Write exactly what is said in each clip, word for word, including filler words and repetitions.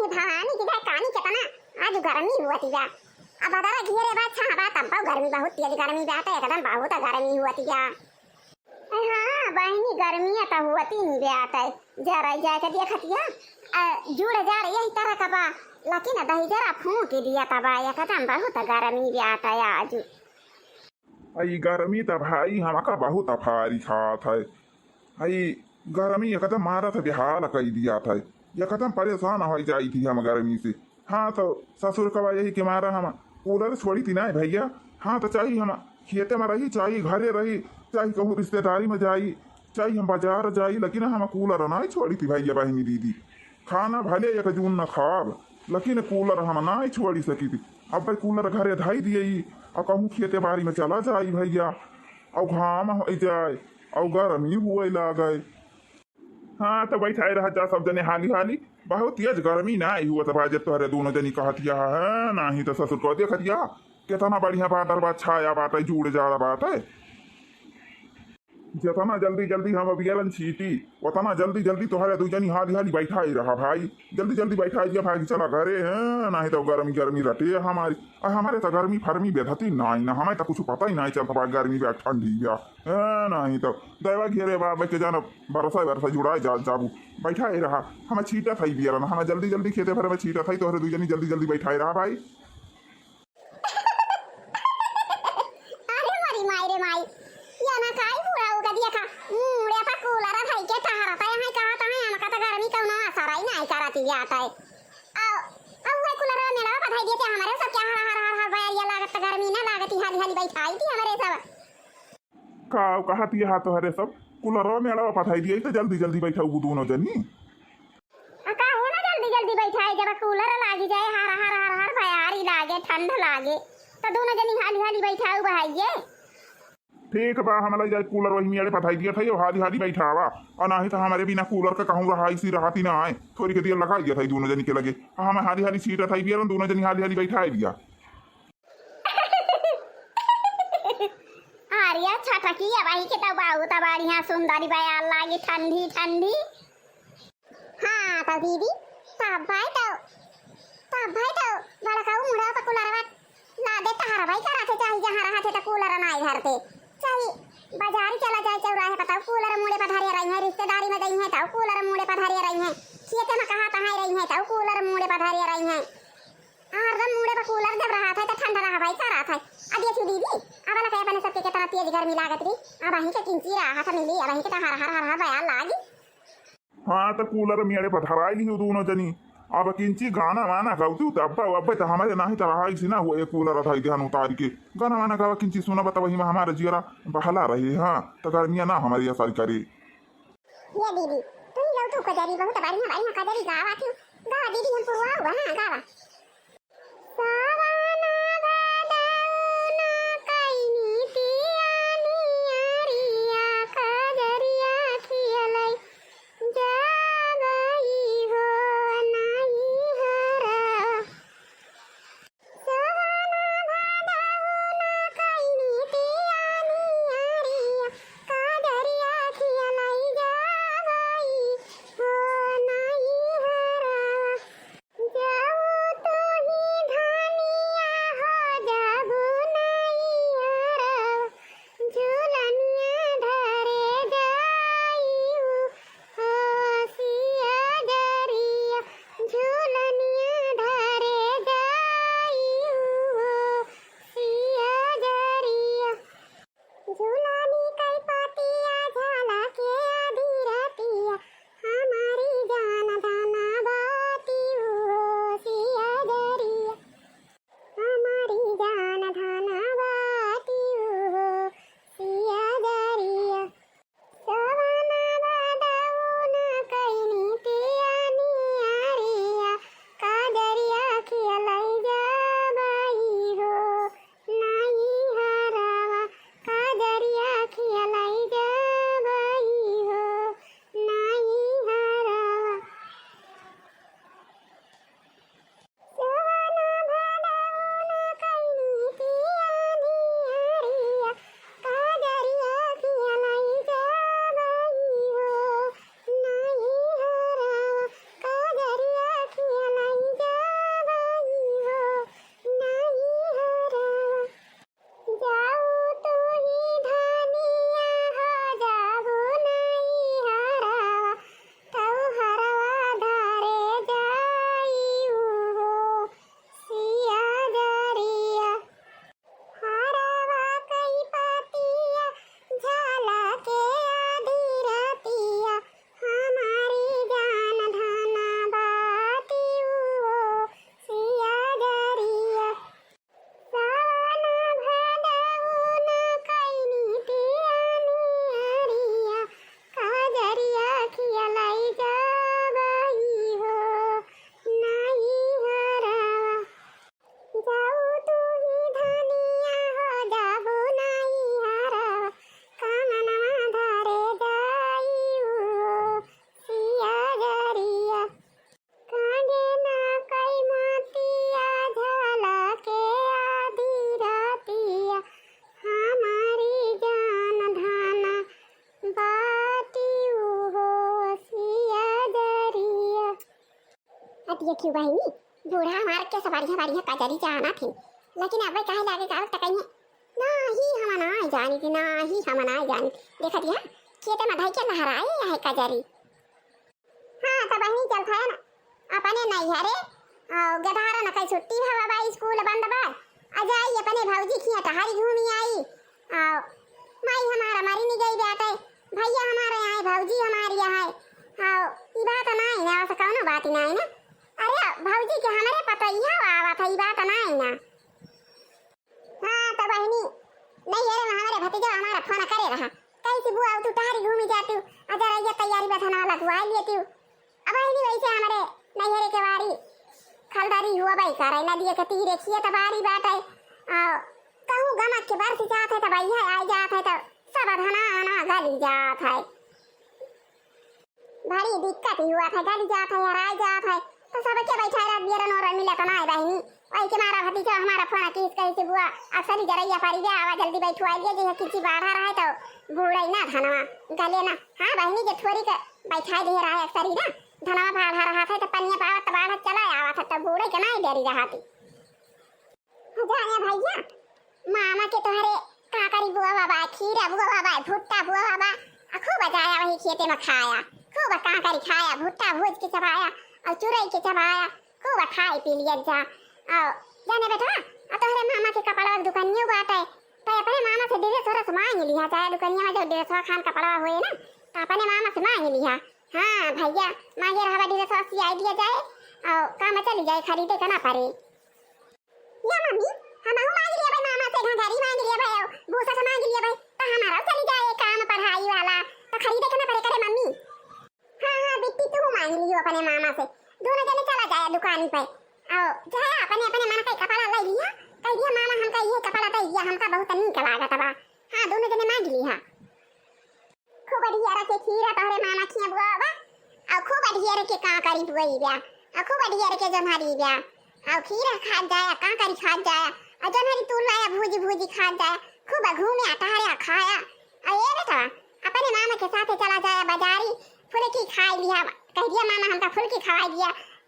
धानी की जाए कानी केतना आज गर्मी हुअतिया। अब बदरा घेरे बा, छाँह बा, तब गर्मी बहुत तेज गर्मी बाटे, एकदम बहुत गर्मी हुअतिया। अरे हाँ बहिनी, गर्मिया त हुअती नहीं बाटे, जरा जाए के देखतिया। अ, जुड़ जाड़ यही तरह का बा, लेकिन दही जरा फूंक दिया तबा, एकदम बहुत गर्मी बाटे आज। आ, ई गर्मी त भाई हमका बहुत अफारी खात है। आ, ई गर्मी एकदम मारत बेहाल कई दिया था, एकदम परेशान हो जाई थी हम गर्मी से। हाँ, तो ससुर कवा यही के मारा हम कूलर छोड़ी थी ना भैया। हाँ, तो चाहे हम खेते में रही, चाहे घरे रही, चाहे कहूँ रिश्तेदारी में जाई, चाहे हम बाजार जाई, लेकिन हम कूलर ना छोड़ी थी भैया बहिनी दीदी। खाना भले एक जून न खाब, लेकिन कूलर हम ना छोड़ी सकी थी। अब भाई कूलर घरे धाई दिए, और कहूँ खेते बाड़ी में चला जाई भैया, और घाम हो जाए, और गर्मी हुए लागे। हाँ, तो बैठाए रह जा सब जने हाली हाली। बहुत तेज गर्मी ना आई हुआ तब आज तोहरे दोनों जनी कहतिया है, नाही तो ससुर को देखतिया, कितना बढ़िया बादल बा, छाया बाटे, जुड़ जाड़ा बाटे। जितना जल्दी जल्दी हम बियरन छीटी, उतना जल्दी जल्दी तोहरे दू जनी हाली हाली बैठाए रहा भाई, जल्दी जल्दी बैठाए दिया भाई, चला घरे हैं, नाही तो गर्मी गर्मी रटे हमारी। आ, हमारे तो गर्मी फर्मी बेधती नाही ना, हमें तो कुछ पता ही नाही चलता बा गर्मी बा ठंडी बा। ए, नाही तो दैवा घेरे बा, बैठ के जाना बरसा बरसा जुड़ाए जा, जाबू। बैठाए रहा, हमें छीटा था ही बियरन, हमें जल्दी जल्दी खेते भरे में छीटा था ही, तोहरे दू जनी जल्दी जल्दी बैठाए रहा भाई। अरे मोरी माई रे माई, ये ना काई बुरा हो गया देखा, मुड़े पर कूलर धई के टहरता है, कहा तो है, हमका तो गर्मी कौनो असर ही नाही करती जाता है। आओ, आओ, वह कूलर में लगा पठाई देते हमारे सब क्या हर, हर, हर, हर, भैया, ये लागत तो गर्मी ना लागत, हाली, हाली बैठाई थी हमारे सब। का कहत ये हाथ हरे सब, कूलर में लगा पठाई दिए तो जल्दी, जल्दी बैठाऊ दोनों जनी। आ, का हो ना जल्दी, जल्दी बैठाई, जब कूलर लागी जाए, हर, हर, हर, हर, भयारी लागे, ठंड लागे, तो दोनों जनी हाली, हाली बैठाऊ बहाइए। ठीक बा, हम लई जाए कूलर वही मेड़े पठाई दिया था, यो हाली हाली बैठावा, और नाही तो हमारे बिना कूलर का कहूँ रहा, इसी रहती ना आए, थोड़ी के देर लगा दिया था दोनों जनी के लगे, हम हाली हाली छीटा था, बियरन दोनों जनी हाली हाली बैठाए दिया। अरे छटकी, अब आई के तो बहुत बढ़िया सुंदरी बयार लागी, ठंडी ठंडी। हाँ, तो दीदी, तब भाई तो, तब भाई तो बड़का उ मुड़ा पर कूलरवा ला दे, तहार भाई करा थे, चाहे जहाँ रहा थे तो कूलर नाई धरते, चाहे बाजारी चला जाए चौराहे पर, तब कूलर मुड़े पर धरे रही हैं, रिश्तेदारी में गई हैं, तब कूलर मुड़े पर धरे रही हैं, खेते में कहाँ तहाँ रही हैं, तब कूलर मुड़े पर धरे रही हैं। हरदम मुड़े पर कूलर जब रहा थे तो ठंडा रहा भाई करा थे। अब देखी दीदी, अब लगे अपने सबके कितना तेज गर्मी लागत रही, अब अहीं के किंची रहा था मिली, अब अहीं के तो हर हर हर हर बयार लागी। हाँ, तो कूलर मेड़े पर धराई ली हो दोनों जनी। अब किंची गाना वाना गाउती हो, तो अब्बा, अब्बा तो हमारे नाही तो रहा इसी ना हुआ, ये कूलर था ध्यान उतार के गाना वाना गावा, किंची सुना बता, वही में हमारा जियरा बहला रहे। हाँ, तो गर्मिया ना हमारी असर करे। ये दीदी, तू ही गाउ तू कजरी, बहुत बढ़िया बढ़िया कजरी गावा थी। गावा दीदी, हम पुरवा हुआ, हाँ, गावा। सावना भादौना कैनी तियानी आरिया, कजरिया खियलै जागई हो नाही हरा। सावना भादौना कैनी तियानी आरिया, कजरिया खियलै जागई हो नाही हरा। जाओ तो अतिया क्यों बहिनी, बूढ़ा हमार के सब बढ़िया बढ़िया कजरी जानत ही, लेकिन अब काहे लागे गावत त कहीं, "नाही हम नाही जानी थी, नाही हम नाही जानी।" देखत हिया, खेते में धई के लहराए है कजरी। हाँ, त बहिनी चलत है ना, अपने नैहरे, अ, गधारा न कई छुट्टी हवा बा, स्कूल बंद बा, आ जाई अपने भौजी खिया टहरी घूमी आई। आ, माई हमारा मरी नहीं गई बाटे, भैया हमारे यहाँ, भौजी हमारी यहाँ। आ, ई बात नहीं ना, ऐसा कौनो बात ही नहीं ना। अरे भौजी के हमरे पतैया आवत है, ई बात नहीं ना। हाँ, त बहिनी, नैहरे में हमरे भतीजा हमारा फोन करे रहा, "कैसी बुआ, तू टहरी घूमी जाती, अजरैया तैयारी बथना लगवा लेती।" अब बहिनी वैसे हमरे नैहरे के बारी खलदारी हुआ बाई करे, नदिया के तीरे खिया त बारी बाटे। आ, कहूँ गमक के बरस जात है त भैया आ जात है त सब धना आना गली जात है। बड़ी दिक्कत ही हुआ था, गली जात है, हराई जात है, तो सबके बैठा रह दिया, रनोर मिला तो ना है बहिनी। वही के मारा भतीजा हमारा फोन किस कही से बुआ, अक्सर ही जरैया पारी जा, आवा जल्दी बैठो, आई लिए जे किसी बाढ़ा रहा है तो बूढ़ा ही ना धनवा गले ना। हाँ बहिनी, जे थोड़ी के बैठा दे रहा है अक्सर ही ना, धनवा बाढ़ा रहा था तो पनिया पावत तो बाढ़ चला आवा था, तो बूढ़ा के ना ही डरी रहा थी। जाने भैया, मामा के तोहरे काकरी बुआ बाबा, खीरा बुआ बाबा, भुट्टा बुआ बाबा, आ खूब जाया वही खेते में खाया, खूब काकरी खाया, भुट्टा भूज के चबाया, और चुरई के चबाया, खूब खाए पी लिया जा। और जाने बेटा, आ तोहरे मामा के कपड़ा दुकानियो बाटे, तो अपने मामा से ड्रेस व्रेस मांग लिहा, चाहे दुकानिया में जो ड्रेस खान कपड़ा होए ना, तो अपने मामा से मांग लिहा। हाँ भैया, मांगे रहवा ड्रेस सियाई दिया जाए, और काम चली जाए, खरीदे के ना पड़े। या मम्मी, हमहू मांग लिया भाई मामा से, घंघरी मांग लिया भाई, भूसा से मांग लिया भाई, तो हमारा चली जाए काम पढ़ाई वाला, तो खरीदे के ना पड़े करे मम्मी। हाँ, हाँ, बिट्टी, तू मांग लियो अपने मामा से, दोनों जने चला जाए दुकान पे, और जाए अपने, अपने मन का कपड़ा ले लिया, कह दिया, "मामा, हमका ये कपड़ा दे, ये हमका बहुत नीक लागत बा।" हाँ, दोनों जने मांग लिया। खूब ढियर के खीरा तोहरे मामा खिया बुआ बा, और खूब ढियर के कांकरी बुआई बा, और खूब ढियर के जोन्हरी बा, और खीरा खात जाया, कांकरी खात जाया, और जोन्हरी तू लाया भूजी भूजी खात जाया, खूब घूमे टहरे खाया। और ये बेटा, अपने मामा के साथ चला जाया बाजारी, फुलकी खाई लिया, कह दिया, "मामा, हमका फुलकी खवाई दिया,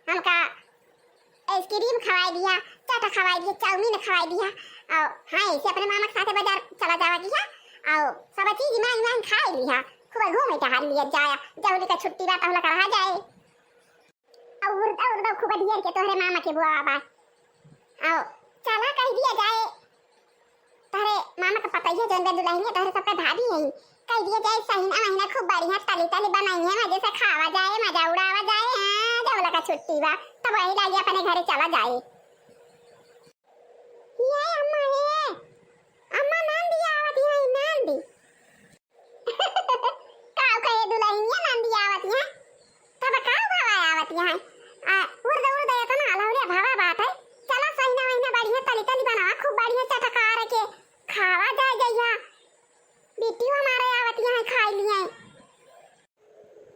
हमका आइसक्रीम खवाई दिया, चाट खवाई दिया, चाउमीन खवाई दिया।" और हाँ, ऐसे अपने मामा के साथ बाजार चला जावा दिया, और सब चीज मांग मांग खाई लिया, खूब घूमे टहर लिया जाया, जहुली का छुट्टी बा, तहुला का रहा जाए। और उर्दा उर्दा खूब ढेर के तोहरे मामा के बुआ बा, और चला कह दिया जाए, तोहरे मामा का पतैया जौन बा दुलहिनिया, तोहरे सबका भाभी है, कह दिया जाए, सहीना महीना खूब बढ़िया तली तली बनाई है, मजे से खावा जाए, मजा उड़ावा जाए। हाँ, जब लगा छुट्टी बा, तब वही लागे अपने घरे चला जाए। ये अम्मा, ये अम्मा, नंदी आवत है, नंदी। का कहे दुलहिनिया, नंदी आवत है? तब का भावा आवत है? आ, उर्द, उर्द, इतना अलौले भावा बात है। चला सहीना वहीना बढ़िया तली तली बनावा, खूब बढ़िया चटकार के खावा जाए जइहा। बिट्टी हमारे आवत है, खाई लिए।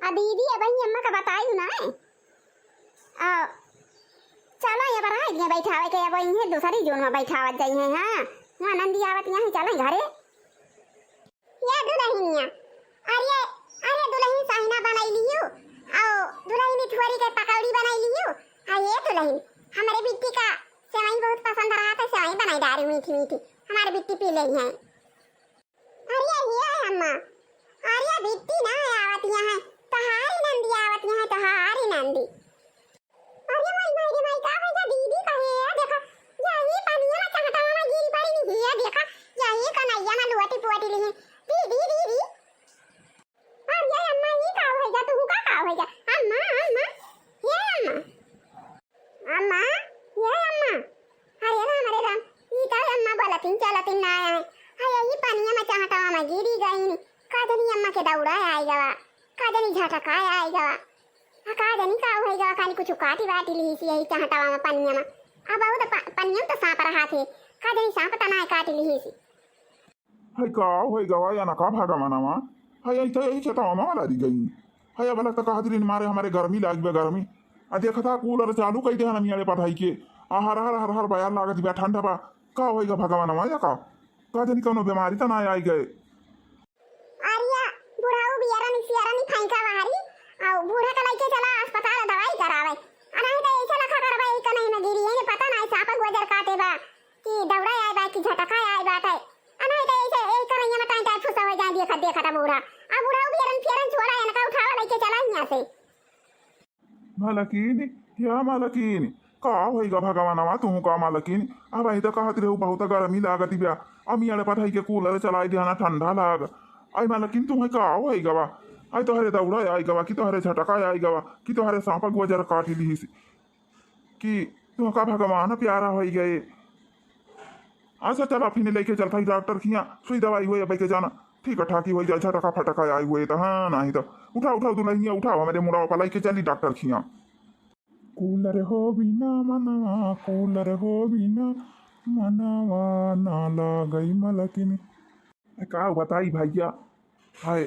आ दीदी, अब ही अम्मा का बताई ना है। आ, चला, ये बड़ा है, ये बैठावे के, अब इन्हें दूसरी जून में बैठावत जाई है, हाँ। वहाँ नंदी आवत यहाँ, चला घरे। या दुलहिनिया, अरे, अरे दुलहिन सहीना बनाई लियो, आओ दुलहिन थुअरी के पकौड़ी बनाई लियो। आ ये दुलहिन, हमरे बिट्टी का सेवई बहुत पसंद रहा था, सेवई बनाई डारी मीठी मीठी, हमारे बिट्टी पी ले हैं। अरे ये अम्मा, अरे बिट्टी ना आवत यहाँ, तोहारी नंदी आवत यहाँ, तोहारी नंदी। अरे माई, माई रे माई, का होइगा दीदी कहे, ये देखा, यही पनिया में चहटावा में गिरी पड़ी नहीं है, देखा, यही कनैया में लुअटी पुअटी ली है। दीदी, दीदी। अरे अम्मा, ये का होइगा, तू का, का होइगा? अम्मा, अम्मा, ये अम्मा। अम्मा, ये अम्मा। अरे राम, अरे राम, ई का अम्मा बोलतिन चलतिन ना आए। अरे ई पनिया में चहटावा में गिरी गई नी। का जनी अम्मा के दौड़ा आई गवा, का जनी झटका आई गवा। आ का जनी का होई गवा, खाली कुछ काटी वाटी लिहिसी यही चहटावा में पनिया में। आ बहुत प-, पनिया में तो सांप रहा थे, का जनी सांप तना काटी लिहिसी। हाय का होई गवा या ना का भगवानवा। हाय ऐसे यही चेतावा में वाला दी गई। हाय भला तो कहत रही मारे हमारे गर्मी लाग बे गर्मी। आ देखता कूलर चालू कई दे हन मियारे पठाई के। आ हर हर हर हर बयार लागत बा ठंडा बा। का होई गा भगवानवा या का? का जनी कौनो बीमारी तो ना आई गए। अरिया बुढ़ाऊ बियारा नि सियारा नि फाइका बाहरी। आ बूढ़ा का लइके चला अस्पताल दवाई करावे। आ नहीं तो मलकिनी, या मलकिनी, का होइगा भगवानवा तुहूँ का मलकिनी? अब आई त कहत रहू बहुत गर्मी लागत बा, अमी अड़पत है के कूलर चलाई दिया ना ठंडा लाग। आई मलकिनी तुहूँ का होइगा बा? आई तोहरे दौड़ा आइगा बा कि तोहरे झटका आइगा बा कि तोहरे सांप गुजर काटी लिहिस कि तुहका भगवान प्यारा होइगा। अच्छा चला फिर लेके चलता ही डॉक्टर खिया, सुई दवाई होए अब के जाना ठीक ठाक ही होई जाए, झटका फटका आई हुए तो। हाँ नहीं तो उठा उठा दुलहिनिया उठा, हमरे मुड़वा पर लेके चली डॉक्टर खिया। कूलर हो बिना मनवा, कूलर हो बिना मनवा ना लागई मलकिनी। का बताई भैया, हाय,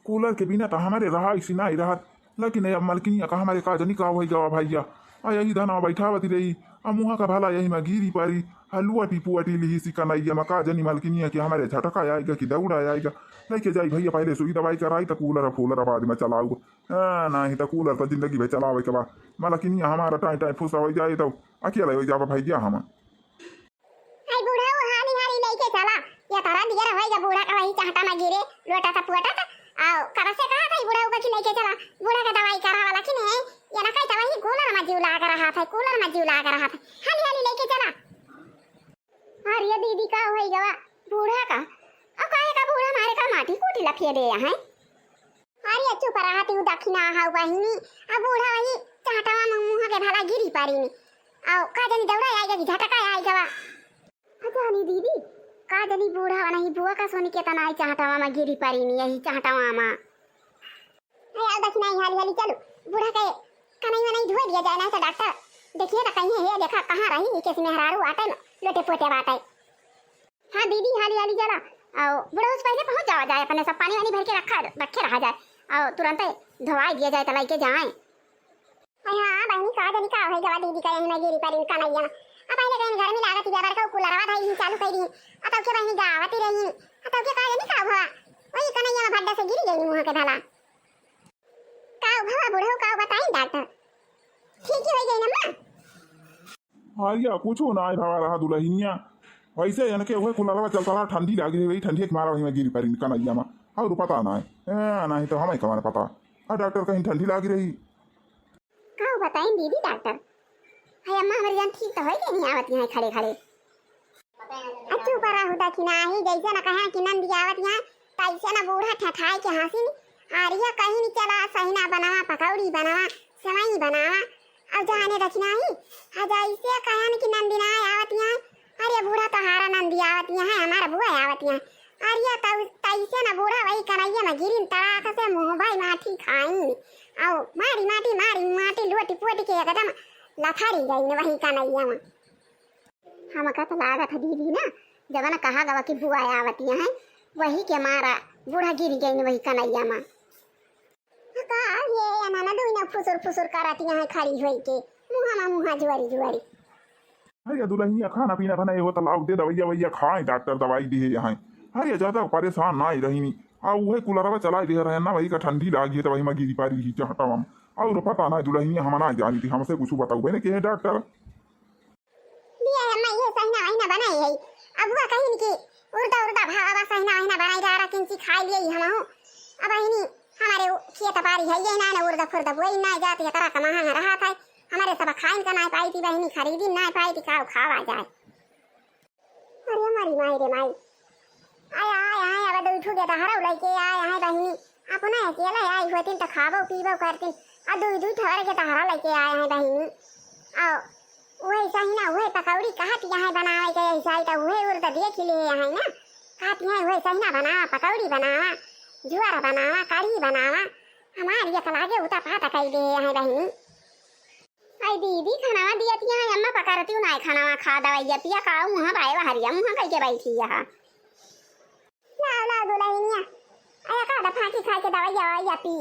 कूलर के बिना तो हमरे रहा इसी नहीं रहत, लेकिन अब मलकिनिया का हमरे का जनी का होई गवा भैया। आ यही धनवा बैठावती रही, आ मुँह का भला यही में गिरी परी, हलुआ टिपुआ टी लिही सी कनैया में का जनी मलकिनिया कि हमरे झटका आएगा कि दौड़ा आएगा। लेके जाई भैया पहले सुई दवाई कराई तो कूलर फूलर बाद में चलाऊ। हाँ, नहीं तो कूलर तो जिंदगी भर चलावे के बा। मलकिनिया हमारा टाई टाई फुसा हो जाए तो अकेला हो जावा भैया हम। हाय बूढ़ा, वो हाली हाली लेके चला। या तारा दियर होइगा बूढ़ा का वही चाहटा में गिरे, लोटा था पुअटा था। आओ, कब से कहा था ये बूढ़ा ऊपर की लेके चला, बूढ़ा का दवाई करा वाला कि नहीं? या ना कही तो वही कूलर में जीव लाग रहा था, कूलर में जीव लाग रहा था। हाली हाली लेके चला। अरे दीदी, का होई गवा बूढ़ा का? अब काहे का बूढ़ा मारे का माटी कूटी लफिए दे हैं? अरे चुप रहा तू दखिना हाउ बहिनी, अब बूढ़ा वही चाहटावा में मुँह के भला गिरी पारी में। आओ, का जनी दौड़ा आइगा कि झटका आइगा बा। अच्छा हनी दीदी, का जनी बूढ़ा वही बुआ का सोनी के तना आई चाहटावा में गिरी पारी में, यही चाहटावा में। अरे आओ दखिना, हाली हाली चलो, बूढ़ा के कनई वनई धोए दिया जाए, नहीं तो डॉक्टर देखिए तो कहीं है, देखा कहाँ रही, कैसी मेहरारू आटे में लोटे पोटे बाटे। हाँ दीदी, हाली हाली चला। आओ, बुढ़ऊ से पहले पहुँच जावा जाए, अपने सब पानी वानी भर के रखा, रखे रहा जाए। आओ, तुरंत धोवाई दिया जाए, तो लइके जाए। अरे हाँ, बहिनी, का जनी का होई गवा दीदी का यही में गिरी परी कनैया में। अब पहले कहीं घर में लागत ही बड़का कूलरवा धाई ही चालू कर दी। अब तब के बहिनी गावत ही रही। अब तब के का जनी का हुआ? वही कनैया में भड्डा से गिरी गई मुँह के भला। का भवा बुढ़ऊ, का बताई डॉक्टर? ठीक ही होई गई ना माँ? हरिया, कुछो ना आए भवा रहा दुलहिनिया। वैसे इनके उहे कूलरवा चलता रहा, ठंडी लागी रही, ठंडी के मारा वही में गिरी परी कनैया में। और पता ना है। ए, नहीं तो हमें कमाने पता। आ डॉक्टर कहीं ठंडी लागी रही। का बताई दीदी डॉक्टर? हाय अम्मा, हमारी जान ठीक तो होई गई नहीं आवत यहाँ खड़े खड़े। अच्छू पर रहू दखिना ही, जैसे न कहे कि नंदी आवत यहाँ, तैसे न बूढ़ा ठठाई के हंसी। हरिया कहीं नहीं चला, सहिना बनावा, पकौड़ी बनावा, सेवई बनावा। अब जाने दखिना ही, आ जैसे कहन कि नंदी ना आवत यहाँ, अरे बूढ़ा तोहारा नंदी आवत यहाँ, हमारा बुआ आवत यहाँ। अरे तउ-, तैसे न बूढ़ा वही कनैया में गिरिन तड़ाक से मुँह भाई माटी खाइन। आओ मारी माटी, मारी माटी लोटी पोटी के एकदम लथारी गई न वही कनैया में। हमका तो लागत है दीदी ना, जवन कहा गवा कि बुआ आवत यहाँ, वही के मारा बूढ़ा गिर गई न वही कनैया में। का ये अनना दुइना फुसुर फुसुर करत यहाँ खड़ी होई के, मुँहा मा मुँहा जुआरी जुआरी। अरे दुलहिनिया, खाना पीना बनाए हो तो लाओ, दे दवैया वैया खाए, डॉक्टर दवाई दिहे यहाँ। अरे ज्यादा परेशान ना ही रही, आ उहे कूलरवा चला दिहे रहे ना, वही का ठंडी लागी है तो वही मा गिरी पारी ही चाहता हम। और पता ना दुलहिनिया, हम ना जानी थी, हमसे कुछ बताऊ बने के है डॉक्टर। दिया है अम्मा, ये सहिना वहिना बनाई है। अब हुआ कहीं कि उर्दा उर्दा भावा बा सहिना वहिना बनाई जा रहा, किंची खाई लिए ही हम हो। अब बहिनी हमारे उ-, खेत बारी है ये ना, ना उर्दा फुर्दा बोई ना जाती है, तरह का महंगा रहा था। हमारे सब खाइन का ना पाई थी बहिनी, खरीदी ना पाई थी, खाओ खावा जाए। अरे हमारी माई रे माई, आय, आय, आय, अब दुई ठो के दहरा लइके आय, आय बहिनी, अपना अकेला आई होतिन त खाबो पीबो करतिन, आ दुई दुई ठो के दहरा लइके आय, आय बहिनी। आओ, उहे सहिना, उहे पकौड़ी कहत यहाँ बनावे के, ऐसा ही त उहे उर्द देख ले यहाँ ना, कहत यहाँ उहे सहिना बनावा, पकौड़ी बनावा, जुआर बनावा, कढ़ी बनावा, हमार एक लागे उता पाता कई दे यहाँ बहिनी। आई दीदी, खानावा दिया तिया, अम्मा पकड़ती हूँ, नाय खानावा खा दवाइया पिया, काऊ मुँह बाय बहरिया, मुँह कई के बैठी यहाँ। लाओ, लाओ दुलहिनिया, आया का दफा की खा के दवाइया ववाइया पी।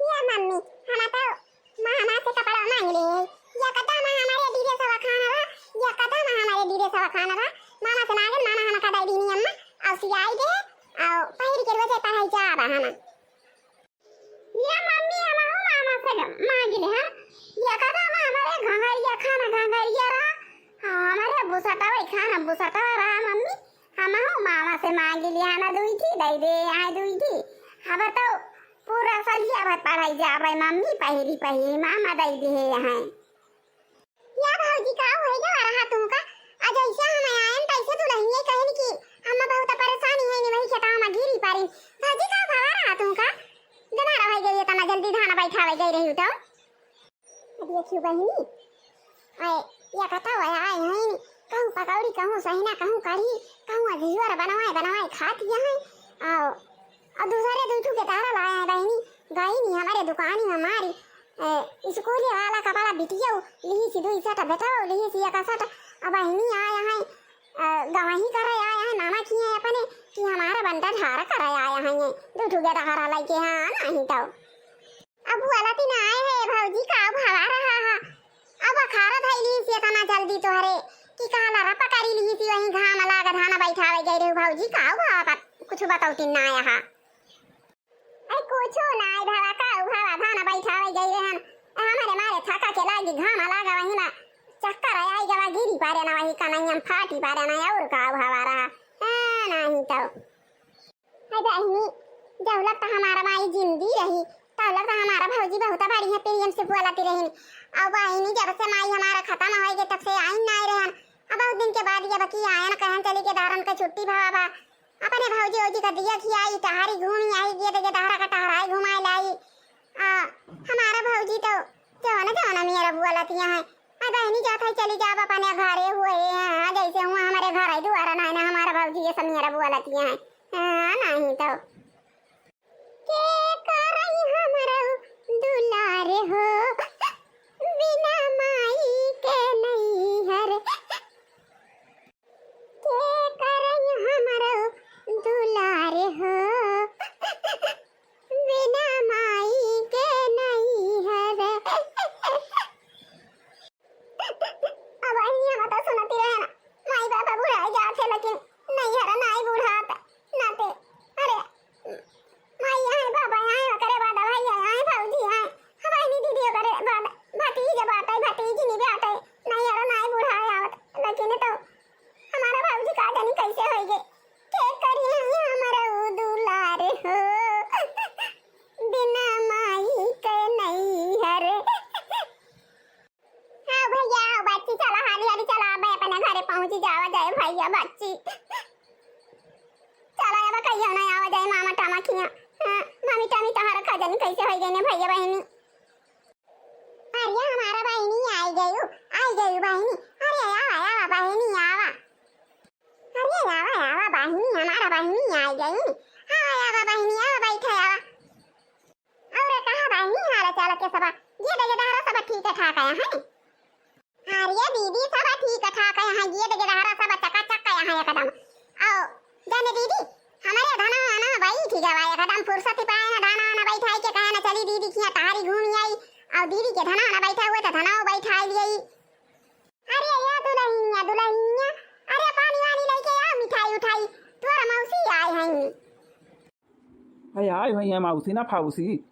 ये मम्मी, हम तो मामा से कपड़ा मांग ले, या कदा मा हमारे डीरे सवा खाना बा, या कदा मा हमारे डीरे सवा खाना बा, मामा से मांगन, मामा हमका दे दीनी अम्मा, और सियाई दे, और पहिर के रोजे पढ़ाई जाबा हम। ये मम्मी, हमहू मामा से मांगि ले, हाँ? ये कदा मा हमारे घंघरिया खाना घंघरिया रहा, हाँ, हमारे बुसटवा खाना बुसटवा रहा, मम्मी। हमहू मामा से मांगि ले, हाँ, ना दुई थी दे दे, आए दुई थी। अब तो पूरा सलिया भर पढ़ाई जाबै, मम्मी पहिरी पहिरी, मामा दई दिहे हैं। या भौजी, का होई गवा रहा तुमका? आ जैसे हम आयन, तैसे दुलहिनिया कहिन कि हम बहुत परेशानी है, वही खेतवा में गिरी पारी। भौजी, का भवा रहा तुमका? जना रह गई, इतना जल्दी धान बैठावे गई रही तो। देखियो बहिनी, आए, या कथा आए हैं, कहूँ पकौड़ी, कहूँ सहिना, कहूँ कढ़ी, कहूँ अघियोर बनवाए, बनवाए खाती हैं। आओ, और दूसरे दुई ठू के तारा लाए हैं बहिनी, गई नी हमारे दुकानी में मारी, ए, स्कूले वाला कपड़ा बिटियो, लिही सी दुई set, बेटो, लिही सी एक set, अब बहिनी आए हैं, अ, गवाही करे आए हैं, नाना किए अपने, कि हमारा बंटा झारा करे आए हैं, ये दुई ठू के तारा लेके, हाँ, नहीं तो। अब बोलती ना आए है भौजी, का भवा रहा है? अब अखारा धइली से इतना जल्दी तोहरे कि काला रपा करी ली सी, वहीं घाम लाग धान बैठावे गई रहे भौजी, का भवा बत-, कुछ बतौती ना आया हा। अरे कुछो ना आए भवा, का भवा धान बैठावे गई रहन, हमारे मारे थका के लागी घाम लाग वहीं ना चक्कर आई गवा, गिरी पारे ना वही कनैया में फाटी पारे ना, और का भवा रहा? हाँ, नहीं तो। हाय बहिनी, जब लग त हमारा माई जिंदी रही, तब लग त हमारा भौजी बहुत बढ़िया प्रेम से बोलती रही। अब बहिनी, जब से माई हमारा खत्म हो गई, तब से आई ना रहन। अब बहुत दिन के बाद ये बकी आयन, कहन चली के दारन के छुट्टी भवा बा। अपने भौजी ओजी का दिया खियाई, टहरी घूमी आई, गेद के टहरा का टहराई घुमाई लाई। आ, हमारा भौजी तो जवन जवन मेरा बोलती है। आ बहिनी, जात है चली जाब अपने घरे हुए, हाँ, जैसे हुआ हमारे घर है दुआरा ना, ना हमारा भौजी ये सब मेरा बोलती है। हाँ, नहीं तो। के करई हमरो दुलार हो, बिना माई के नैहर। के करई हमरो दुलार हो, बिना माई के नैहर। अब बहिनी, हम तो सुनती रहे ना, माई बाबा बुढ़ाए जात है, लेकिन नैहर नाई बुढ़ात, नाते, अरे, माई आए, बाबा आए, ओकरे बाद भैया आए, भौजी आए, हम बहिनी दीदी ओकरे बाद भतीज बाटे, भतीजिनी बाटे, नैहर नाई बुढ़ाए आवत, लेकिन तो हमारा भौजी का जानी कैसे होई गे, के करी हमरो दुलार हो, बिना माई के नैहर। हाँ भैया, आओ बच्ची, चला हाली हाली चला, मैं अपने घरे पहुँची जावा जाए भैया बच्ची। चला अब कहियो ना आवा जाए मामा टामा खिया। हाँ, मामी टामी तोहरा खजन कैसे होई गई ने भैया बहिनी? अरे हमारा बहिनी आई गई, आई गई बहिनी। अरे आवा, आवा बहिनी, आवा। अरे आवा, आवा बहिनी, हमारा बहिनी आई गई। हाँ, आवा बहिनी, आवा, बैठा, आवा। और कहा बहिनी, हाल चाल के सब? ये दे दहरा सब ठीक ठाक है, हैं? अरे दीदी, सब ठीक ठाक है, हैं? ये दे दहरा सब चकाचक है, हैं, एकदम। आओ, जाने दीदी, हमारे धना ना बैठ गवा, एकदम फुर्सत ही पाए ना, धना ना बैठाई के कहे ना, चली दीदी किया टहरी घूमी आई। और दीदी के धना ना बैठा हुए तो धना बैठाई लियाई। अरे या दुलहिनिया, दुलहिनिया, अरे पानी वानी लेके आओ, मिठाई उठाई, तोर मौसी आए हैं। अरे आए हुई हैं मौसी ना फाउसी,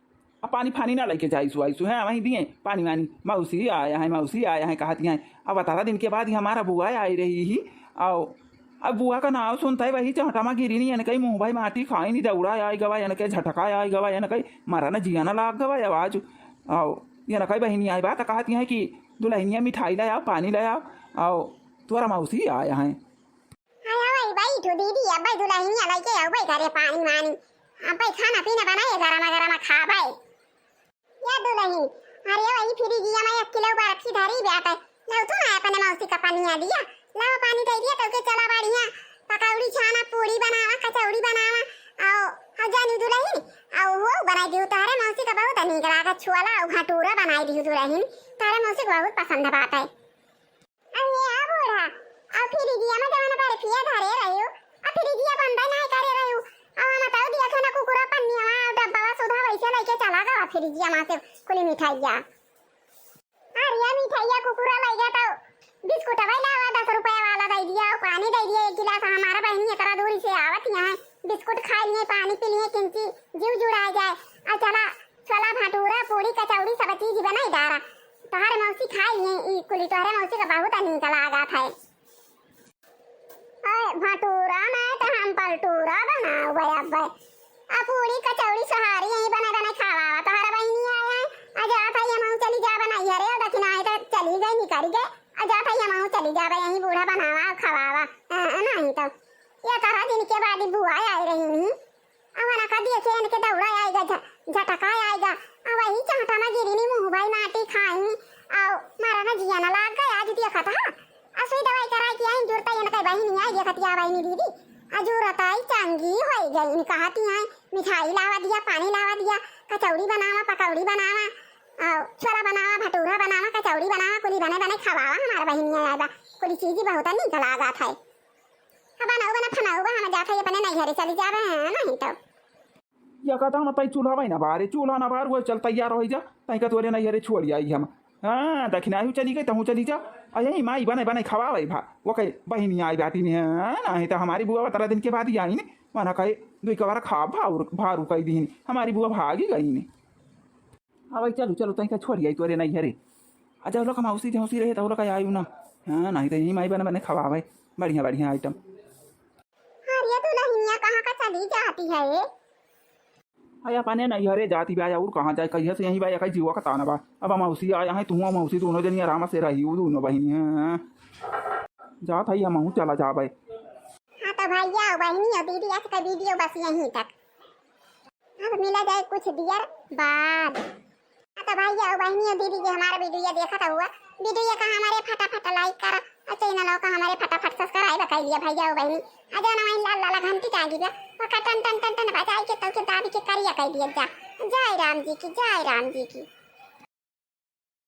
अब पानी फानी ना लेके जाइसु आइसु हैं, वहीं दिए पानी वानी, मौसी आया है, मौसी आया है कहती हैं। अब अठारह दिन के बाद ही हमारा बुआ आई रही ही, आओ अब बुआ का नाव सुनता है वही चहटा मा गिरी नहीं, यानी कहीं मुँह भाई माटी खाई नहीं, दौड़ा आई गवा, यानी कहीं झटका आई गवा, यानी कहीं मरा ना जिया ना लाग गवा आवाज। आओ, यानी कहीं बहिनी आई बात कहती हैं कि दुलहिनिया मिठाई ले आओ, पानी ले आओ, आओ तोरा मौसी आया है। आया वही बैठो दीदी, अब भाई दुलहिनिया लेके आओ भाई घरे पानी वानी, अब भाई खाना पीना बनाए, गरमा गरमा खा भाई। या दुलहिन, अरे वही फ्रिजिया मा एक किलो बर्फी धरी बाटे, लाओ तू ना अपने मौसी का पनिया दिया, लाओ पानी दे दिया, तो के चला बढ़िया पकौड़ी छाना, पूड़ी बनावा, कचौड़ी बनावा, आओ, आओ जानी दुलहिन, आओ हो बनाई दियो, तारे मौसी का बहुत नीक लागे, छोला और भटूरा बनाई दियो दुलहिन, तारे मौसी का बहुत पसंद बाटे। अरे आ बूढ़ा, आ फ्रिजिया मा जवन बर्फिया धरे रहियो, आ फ्रिजिया बंद नहीं करे रहियो, आ हम तो दिया था ना कुकुरा पन्निया मा, आ डब्बा सुधा वैसे लेके चला गवा फ्रिजिया मा से कुली मिठाइया। अरे मिठाइया कुकुरा ले गया तो बिस्कुट भाई लावा दस रुपया वाला दे दिया, और पानी दे दिया एक गिलास, हमारा बहनी इतना दूरी से आवत यहाँ बिस्कुट खा लिए, पानी पी लिए, किंची जीव जुड़ा जाए, और चला छोला भटूरा, पूड़ी, कचौड़ी, सब चीज बनाई डारा। तोहार मौसी खाई है, ई कुली तोहरे मौसी का बहुत नीक लागत है। अरे भटूरा नहीं तो हम पलटूरा बनावे अब। आ पूड़ी, कचौड़ी, सोहारी यही बनाए बनाए अरे गे, आ जात है, हमहू चली जाबे, यहीं बूढ़ा बनावा, खवावा, अ, अ, नहीं तो। ये तरह दिन के बाद ही बुआ आए रही नहीं। अब ना का दिए के इनके दौड़ा आएगा, झ-, झटका आएगा। अब वही चाटा में गिरी नहीं, मुँह भाई माटी खाई, और मारा ना जिया ना लाग गया, आज देखा था। असुई दवाई कराई के आई, जुरता इनके बहिनी आई, देखत या बहिनी दीदी, आ जुरत आई, चंगी होई गई। इन कहती आई, मिठाई लावा दिया, पानी लावा दिया, कचौड़ी बनावा, पकौड़ी बनावा, आ, छोला बनावा, भटूरा बनावा, कचौड़ी बनावा, कुली बने बने खवावा, हमार बहिनिया आए बा, कुली चीज बहुत नीक लागत है। अब बनाऊ बना फनाऊ बा, हम जात है अपने नैहरे चली जाबे, हाँ, नहीं तो। या कहता हम तई चूल्हा भाई ना बारे, चूल्हा ना बार, वो चल तैयार हो जा, तई का तोरे नैहरे छोड़ आई हम। हाँ, दखिनाही चली गई, तहूँ चली जा। आ यही माई बने बने खवावे भा, वो कहे बहिनी आई बाटी में, हाँ, नहीं तो हमारी बुआ बतरा दिन के बाद ही आई ने, मना कहे दुई कबार खा भारू, भारू कह दीन, हमारी बुआ भागी गई ने। हाँ भाई, चलो, चलो, तई का छोड़ आई तोरे नैहरे। आ जाओ लोग, मौसी जौसी रहे तो लोग आयु ना। हाँ, नहीं तो यही माई बने बने खवावे, बढ़िया बढ़िया आइटम। अरे दुल्हनिया कहाँ का चली जाती है ये? अरे अपने नैहरे जाती बा, और कहाँ जाए, कहिया से यहीं बा, एक जीवा का ताना बा। अब मौसी आया है, तू मौसी दोनों जनी आराम से रही, वो दोनों बहिनी हैं। जात है, हमहू चला जाबे। हाँ तो भैया, बहिनी और दीदी, आज का वीडियो बस यहीं तक। अब मिला जाए कुछ दियर बाद। हाँ तो भैया और बहिनी और दीदी, जे हमारा वीडियो देखत हुआ, वीडियो का हमारे फटाफट लाइक करा और चैनल का हमारे फटाफट सब्सक्राइब कर लिया भैया और बहिनी। आ जाना वहीं लाल लाल घंटी टांगी बा, ओका टन टन टन टन बजाई के तौके दाबी के करिया कर दिया जा। जय राम जी की, जय राम जी की।